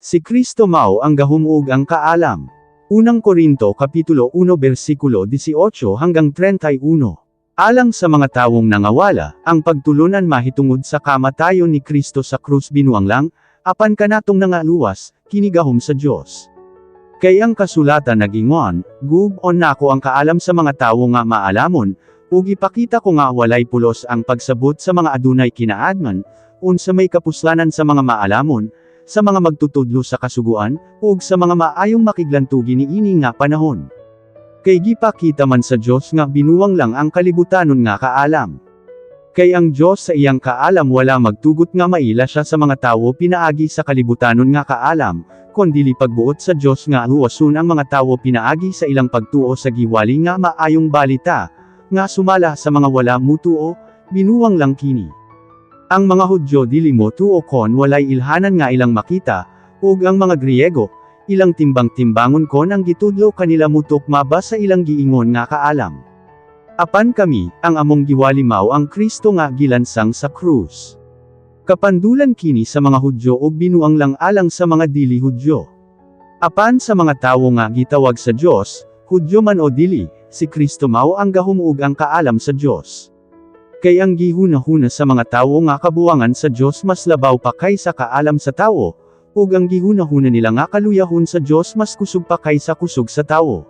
Si Kristo mao ang gahom ug ang kaalam. Unang Korinto Kapitulo 1 versikulo 18 hanggang 31. Alang sa mga tawong nangawala, ang pagtulunan mahitungod sa kamatayon ni Kristo sa krus binuang lang, apan kanatong nangaluwas, kini gahom sa Dios. Kay ang kasulatan nagingon, "Gub-on nako ang kaalam sa mga tawo nga maalamon, ug ipakita ko nga walay pulos ang pagsabot sa mga adunay kinaadman." Unsa may kapuslanan sa mga maalamon, sa mga magtutudlo sa kasuguan, ug sa mga maayong makiglantugi niini nga panahon? Kay gipakita man sa Dios nga binuang lang ang kalibutanon nga kaalam. Kay ang Dios sa iyang kaalam wala magtugot nga maila siya sa mga tawo pinaagi sa kalibutanon nga kaalam, kondili pagbuot sa Dios nga luwason ang mga tawo pinaagi sa ilang pagtuo sa giwali nga maayong balita, nga sumala sa mga wala mutuo, binuang lang kini. Ang mga Hudyo dili motuo kon walay ilhanan nga ilang makita, ug ang mga Griego, ilang timbang-timbangon kon ang gitudlo kanila mutukma ba sa ilang giingon nga kaalam. Apan kami, ang among giwali mao ang Kristo nga gilansang sa krus. Kapandulan kini sa mga Hudyo ug binuang lang alang sa mga dili Hudyo. Apan sa mga tawo nga gitawag sa Dios, Hudyo man o dili, si Kristo mao ang gahom ug ang kaalam sa Dios. Kay ang gihuna-huna sa mga tawo nga kabuangan sa Dios mas labaw pa kaysa kaalam sa tawo, ug ang gihuna-huna nila nga kaluyahon sa Dios mas kusog pa kaysa kusog sa tawo.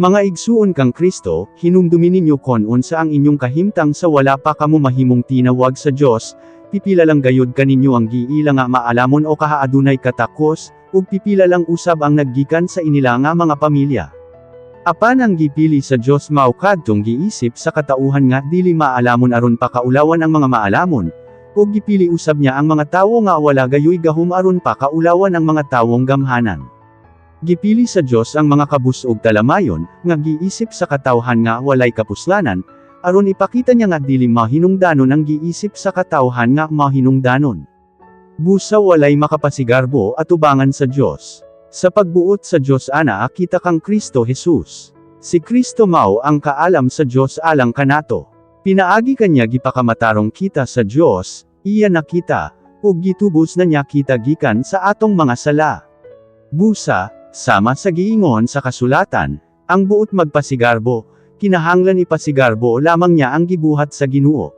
Mga igsuon kang Kristo, hinumdumi ninyo kon unsa ang inyong kahimtang sa wala pa kamo mahimong tinawag sa Dios. Pipila lang gayud kaninyo ang giila nga maalamon o kahaadunay katakos, ug pipila lang usab ang naggikan sa inila nga mga pamilya. Apan ang gipili sa Dios mao kadtong giisip sa katauhan nga dili maalamon aron pakaulawan ang mga maalamon, ug gipili usab niya ang mga tawo nga wala gayoy gahom aron pakaulawan ang mga tawong gamhanan. Gipili sa Dios ang mga kabus ug talamayon, nga giisip sa katawhan nga walay kapuslanan, aron ipakita niya nga dili mahinungdanon ang giisip sa katawhan nga mahinungdanon. Busa walay makapasigarbo atubangan sa Dios. Sa pagbuot sa Dios anaa kita kang Kristo Jesus. Si Kristo mao ang kaalam sa Dios alang kanato. Pinaagi kanya gipakamatarong kita sa Dios, iya na kita, ug gitubos na niya kita gikan sa atong mga sala. Busa, sama sa giingon sa kasulatan, ang buot magpasigarbo, kinahanglan ipasigarbo lamang niya ang gibuhat sa Ginoo.